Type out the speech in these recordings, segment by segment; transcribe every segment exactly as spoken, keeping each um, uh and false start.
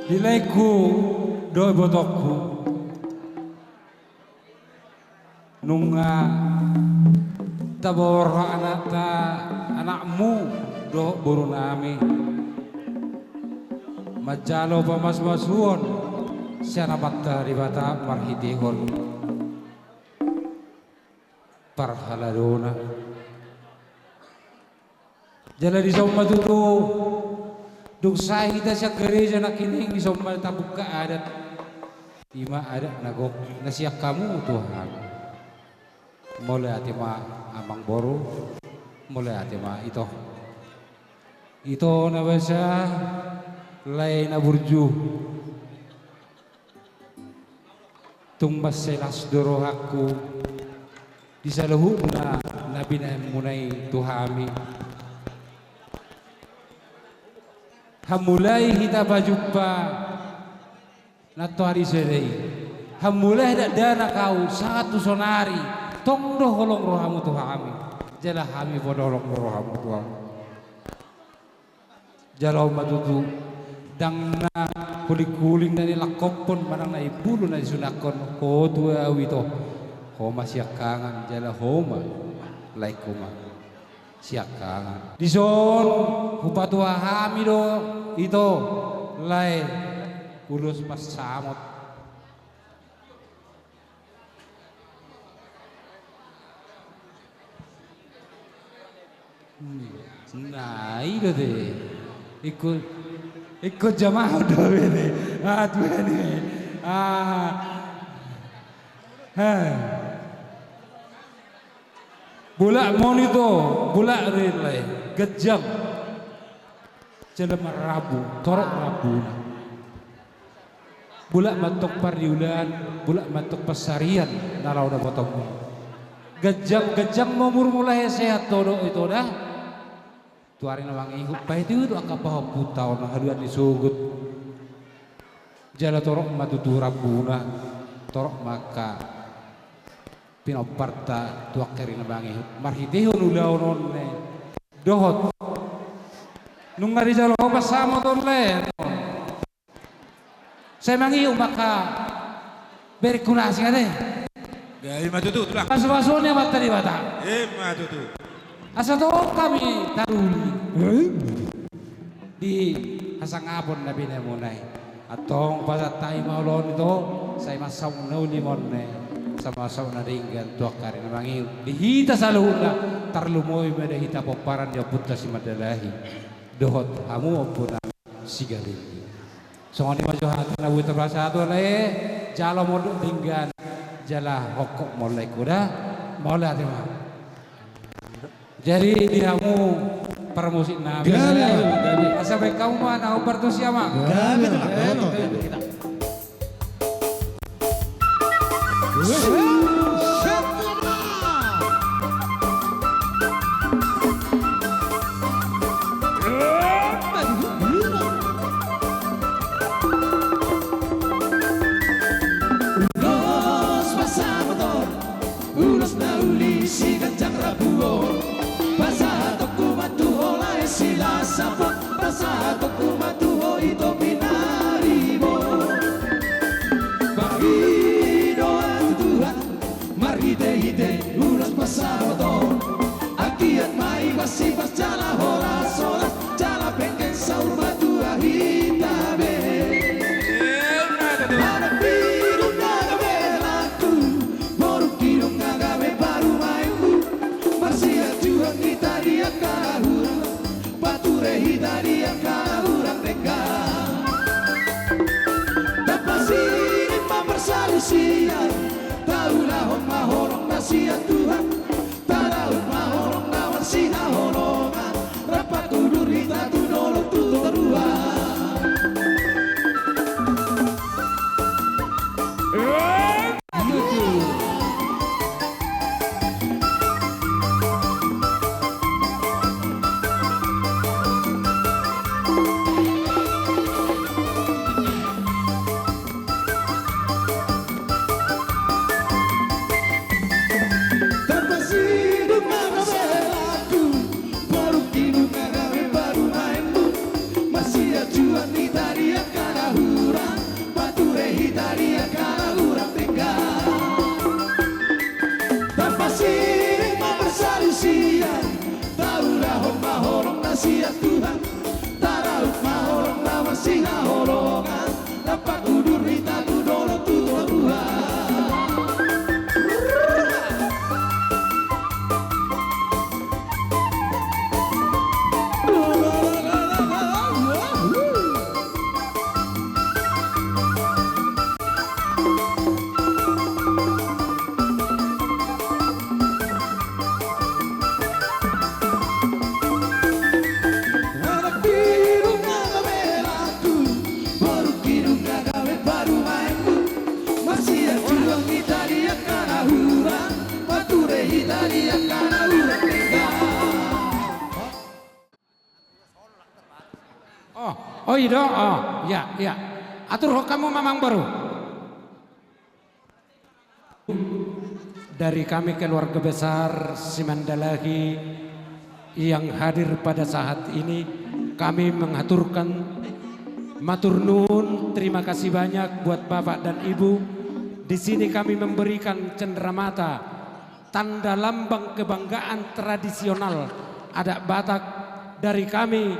Di laengku dohot ibotongku, nunga taboan anakta, anakmu dohot borunami manjalo pamasumasuon sian Amanta Debata marhitehon parhaladona. Jala dison ma tutu, dung sae hita sian gareja nangkining, dison ma tabuka adat. I ma adat na gok na sian hamu tu hami. Mauliate ma amangboru, mauliate ma ito. Ito na basa, lae na burju. Tung mansai las do rohangku di saluhutna na binahenmuna i tu hami. Hamulai hita pajumpa na toari sada i. Hamulai dakdanak ahu sahat tu sonari, tong do holong rohamu tu hami. Jala hami pe holong rohamu tu hami. Jala on ma tutu, ndang na hulinghuling na nilangkophon manang na imbulu na nisunangkon, ho tu ahu ito, ho ma siangkangan, jala ho ma laengku ma siangkangan. Dison hupatua hami do ito, lae, ulos pansamot. Hmm. Na i do te. Ingkon, ingkon jamaah do be te. Ah, Tuhan i. Ah. Heh. Bulak moni to, bulak rila i. Ganjang. Jala marrambu, torop rambuna. Bulak ma antong parniulaan, bulak ma antong pansarian na laho dapotonmu. Ganjang, ganjang ma umurmu, lae, sehat dohot ito da. Tu ari na mangihut, paihutihut angka pahompunta on haduan ni sogot. Jala torop ma tutu rambuna, torop ma angka pinomparta tu angka ari na mangihut. Marhitehon ulaon on, lae. Dohot. Nunga dijalo ho pansamot on, lae. Sai mangihut ma angka berenkuna, ate. Ya, i ma tutu, Tulang. Pasu-pasu ni Amanta Debata. I ma tutu. Asa tong hami taruli. Di hasangapon na binahenmuna i. Antong pasahat hami ma ulaon ito, sai mansaut na uli ma on, sai mansaut na denggan tu angka ari na mangihut. Di hita saluhutna, tarlumobi ma di hita pomparan ni ompunta Simandalahi. Dohot hamu ompunami Sigalingging. Songon i ma jo hata na boi tarpasahat, lae, jalo monduk denggan, jala hongkop ma on, laengku da, mauliate ma. Jadi di hamu parmusik nami, asa baen hamu ma na hombar tusi, amang. Ulos pansamot on, ulos na uli siganjang rambu on. Pasahatonku ma tu ho, lae, silas saput. Pasahatonku ma tu ho, ito pinaribot. Pangidoan tu Tuhan marhitehite ulos pansamot on. Anggiat ma i masipas jala holasholas, jala penggeng saur matua hita be. Anak ni dongan na gabe anakku, boru ni dongan na gabe parumaenku. Marsianjuan hita di angka na hurang, pature hita di angka na hurang denggan. Tapasiding ma parsalisian, taulahon ma holong na sian Tuhan. Tadok ma holong na marsihaholongan, rap patudur hita tu dolok tu toruan. Italia kana urang denggan. Tapasiring ma marsalusian, taulahon ma holong na sian Tuhan, taraup ma holong na marsihaholongan, lampak udur hita tu dolok tu toruan. Anak bidung na gabe laku, boru kidung na gabe parumaenmu, marsian juang Italia kana urang, mature Italia kana urang denggan. Oh, oh, i do, oh, iya, iya. Aturhon hamu ma, amang boru. Dari kami keluarga besar Simandalahi yang hadir pada saat ini, kami mengaturkan matur nuwun, terima kasih banyak buat Bapak dan Ibu. Di sini kami memberikan cenderamata, tanda lambang kebanggaan tradisional adat Batak dari kami,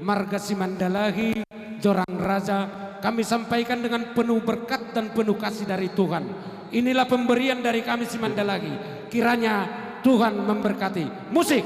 marga Simandalahi, Jorang Raja, kami sampaikan dengan penuh berkat dan penuh kasih dari Tuhan. Inilah pemberian dari kami Simandalahi. Kiranya Tuhan memberkati. Musik.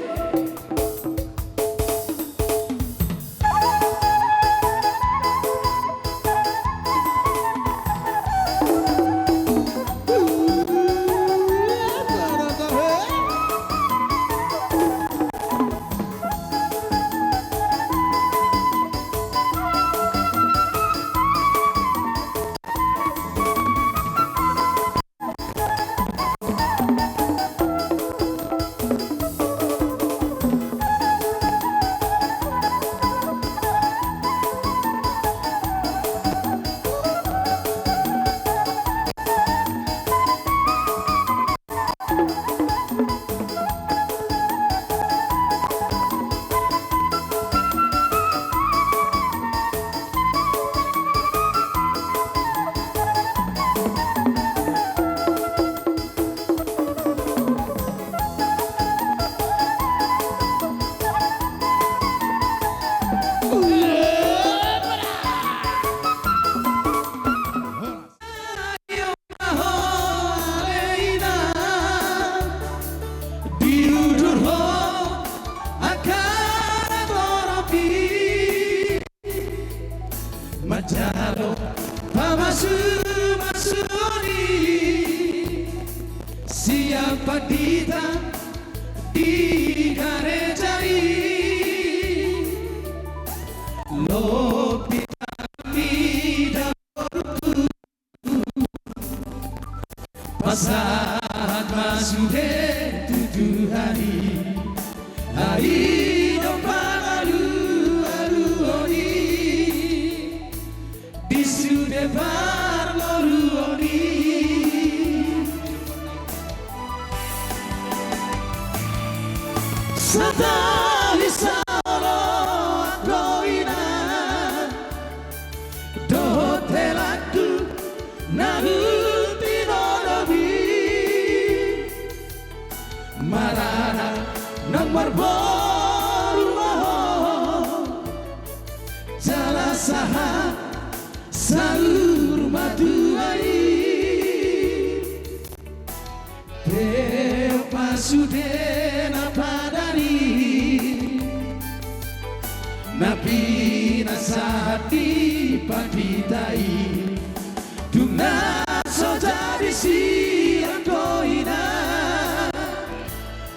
Manjalo pamasu-masu ni sian pandita di gareja i. Lobi hami da Pasahat ma sude tu Tuhan i, ai do pangalualuon i di sude parngoluon i. Satahi saoloan do inang dohot helangku na hun tinodomi, maranak nang marboru ma ho, jala sahat saur matua i. Pe pasude na padan i, na pinasahat ni pandita i, dung na so jadi silang do inang,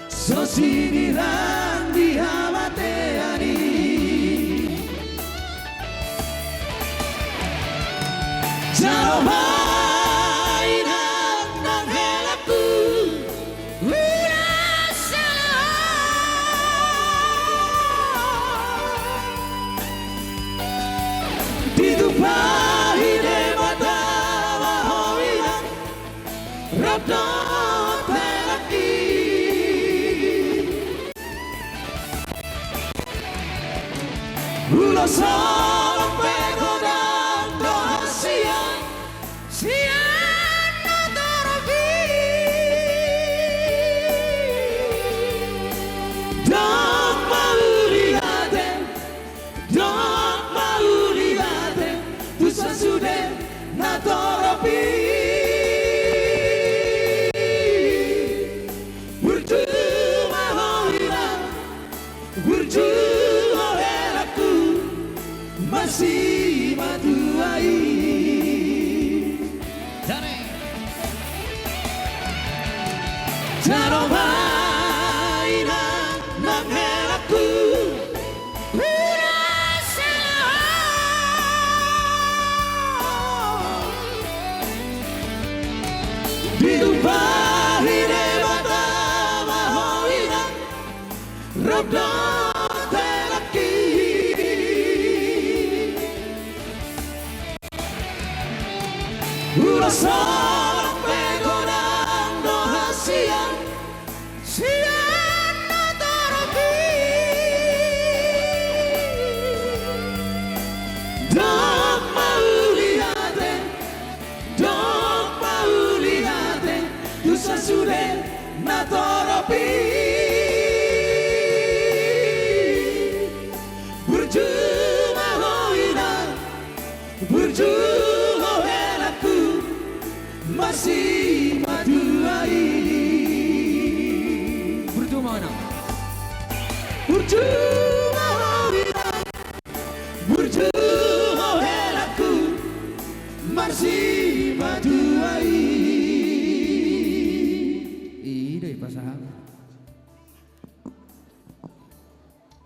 so sinirang di hamatean i. Jalo ma inang nang helangku, ulos sala ditumpahi Debata ma ho inang, rap dohot helangki. Ulos holong pe godang do hasian, si Diubahi Debata ma ho inang, rap dohot helangki. Ulos holong pe godang do hasian, sian natorop i. Dok mauliate, dok mauliate tu sasude natorop i. Burju ma ho inang, burju ho helangku, marsimatua i. Burju ma ho inang. Burju ma ho inang, burju ho helangku, marsimatua i. I do i pasahat.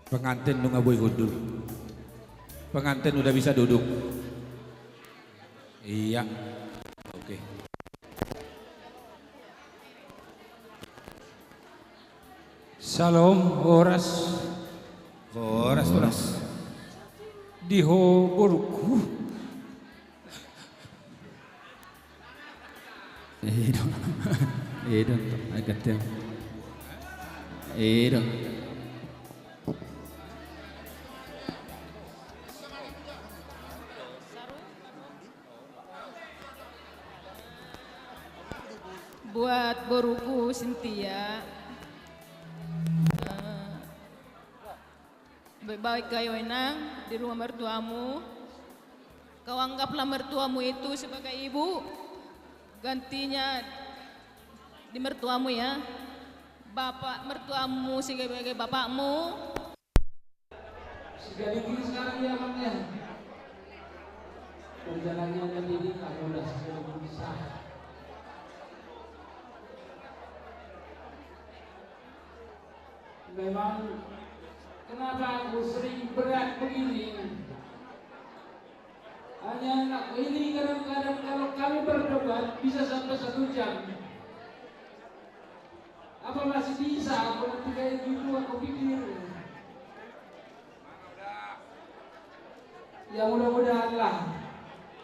Pengantin nunga boi hundul. Pengantin udah bisa duduk. Iya. Oke. Salam, horas. Horas, horas. Di ho borungku. Edo. Edo. Agak tem. Edo. Buat boruku Sintia, eh, baik-baik gayo, Inang, di rumah mertuamu. Kau anggaplah mertuamu itu sebagai ibu, gantinya di mertuamu, ya. Bapak mertuamu sebagai bapakmu. Sekaligus sekarang, ya, Bang, ya. Perjalanannya tadi tak mudah sekaligus. Memang, kenapa aku sering berat begini? Hanya anakku ini kadang-kadang kalau kami berdebat bisa sampai satu jam. Apa masih bisa aku nanti kayak gitu, aku pikir. Ya, mudah-mudahan lah.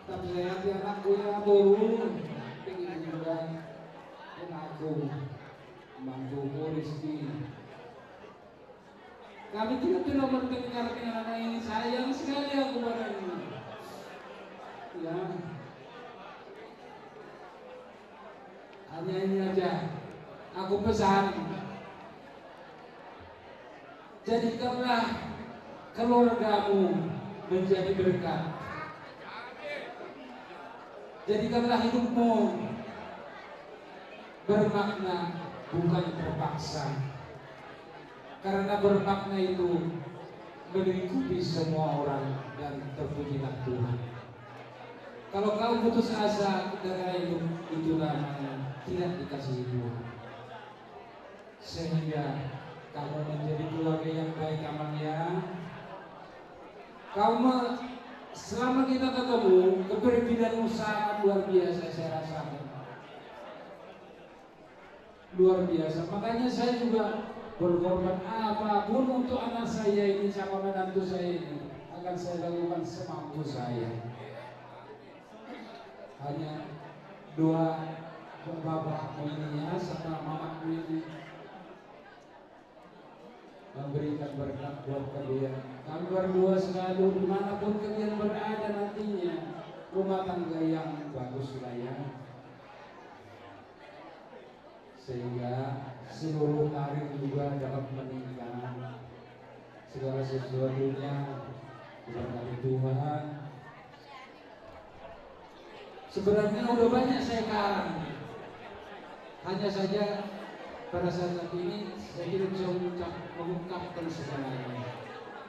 Tetap sehat ya, anakku, ya, boru. Pengen juga anakku, mantuku Rizky. Kami tidak pernah bertengkar dengan anak ini. Sayang sekali aku pada ini. Ya. Hanya ini aja. Aku pesan. Jadikanlah keluargamu menjadi berkat. Jadikanlah hidupmu bermakna, bukan terpaksa. Karena bermakna itu melingkupi semua orang dan terpujilah Tuhan. Kalau kau putus asa, darah itu, itu namanya tidak dikasihi Tuhan. Sehingga kamu menjadi keluarga yang baik, Amang, ya. Kamu, selama kita ketemu, kepedulianmu sangat luar biasa saya rasakan. Luar biasa. Makanya saya juga berkorban apapun untuk anak saya ini sama menantu saya ini. Akan saya lakukan semampu saya. Hanya doa bapakmu ini ya, sama mamamu ini memberikan berkat buat kalian. Kami berdua selalu dimanapun kalian berada nantinya, rumah tangga yang bagus lah ya. Sehingga seluruh karir juga dapat meningkat. Segala sesuatunya diberkati Tuhan. Sebenarnya udah banyak saya karang. Hanya saja pada saat ini saya tidak bisa mengucap, mengungkapkan segalanya.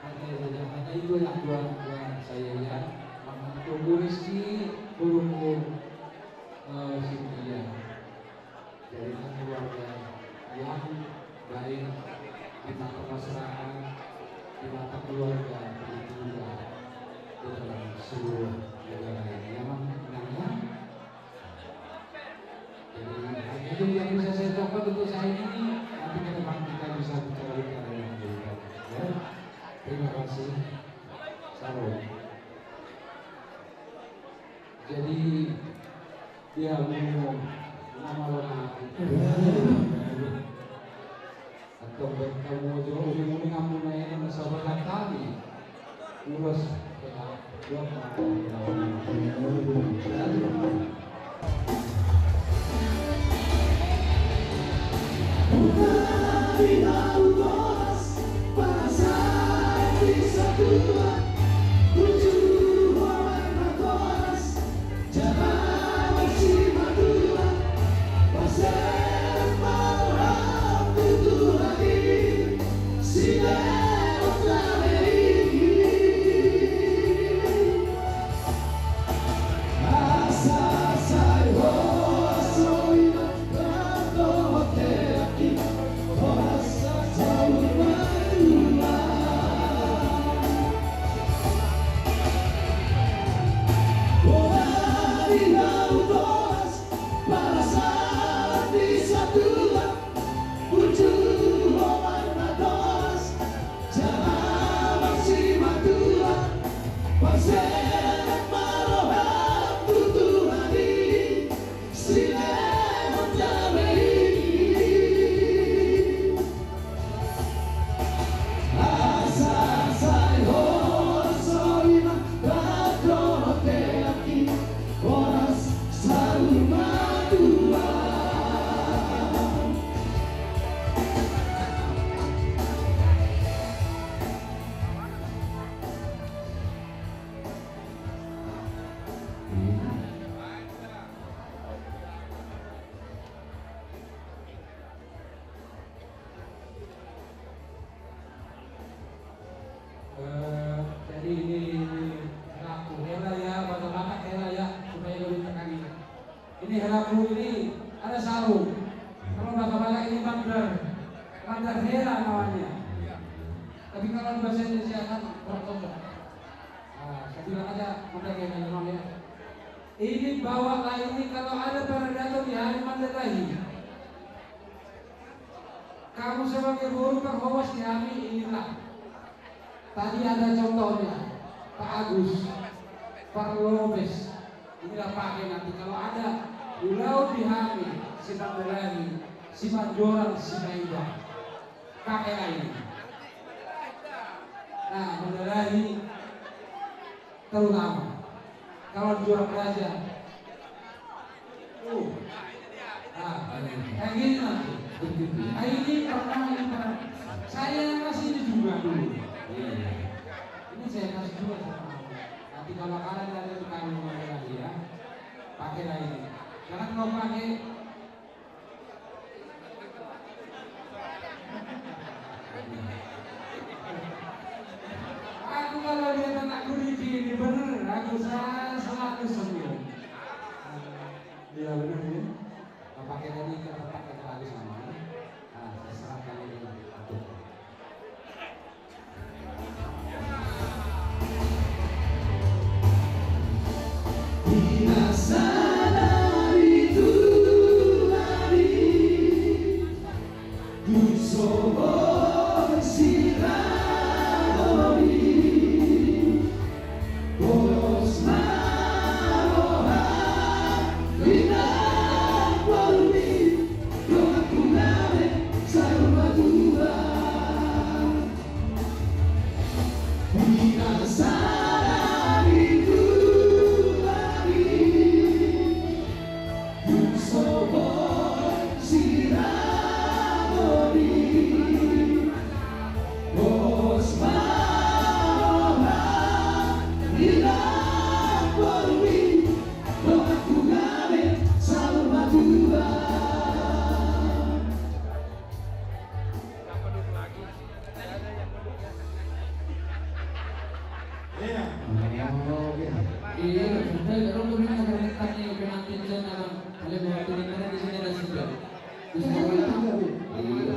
Hanya saja, hanya itulah doa, doa saya ya. Maka tunggu rezeki, tunggu, eh, Sintia. Jadikan keluarga yang baik di mata masyarakat, di mata keluarga, begitu juga di dalam seluruh negara ini. Ya, Mang, Nang, ya. Jadi, Itu yang bisa saya ucapkan untuk saat ini. Nanti ke depan kita bisa bicara-bicara yang lebih baik. Ya. Terima kasih. Salam. Jadi, dia mau nama lo. Atau bertemu aja ujung-ujung kamu naik sama kami. Ulas. Eh, jadi ini, ini heraku, hera ya, Batak-Batak hera ya, supaya lebih terkenal. Ini heraku ini ada sarung. Kalau Batak-Batak ini mandar, mandar hera namanya. Tapi kalau di bahasa Indonesia kan kurang cocok. Nah, saya bilang aja mandar hera namanya. Ini bawalah ini kalau ada para dato di hari mandalahi. Kamu sebagai boru parhobas di hami inilah. Tadi ada contohnya, Pak Agus, Pak Lopes. Inilah pakai nanti kalau ada ulaon di hami, si mandalahi, si manjorang, si maida. Pakailah ini. Nah, mandalahi. Terutama kalau jual raja. Oh. Nah, kayak gini nanti. Nah, ini pernah, ini pernah. Saya yang kasih ini juga dulu. Iya, iya. Ini saya kasih juga sama kamu. Nanti kalau kalian ada di kamu lagi ya, pakailah ini. Karena kalau pakai Aku kalau lihat anakku di sini bener, aku sa- selalu senyum. Iya bener ya. Nah, pakai tadi ke tempat yang bagus namanya. Nah, saya serahkan ini. Aduh. Iya. Iya, sudah, kalau belum ada penantian, kalau mau penantian di sini ada sudah. Bisa, iya.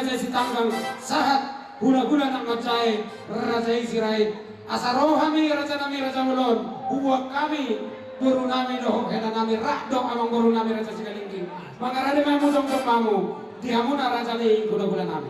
Raja Sitanggang sahat hulahula na manjae Raja i Sirait. Asa ro hami rajanami Raja Bolon, huboan hami borunami dohot helanami rap dohot amangborunami Raja Sigalingging. Mangarade ma hamu jongjong ma hamu di hamuna raja ni hulahulanami.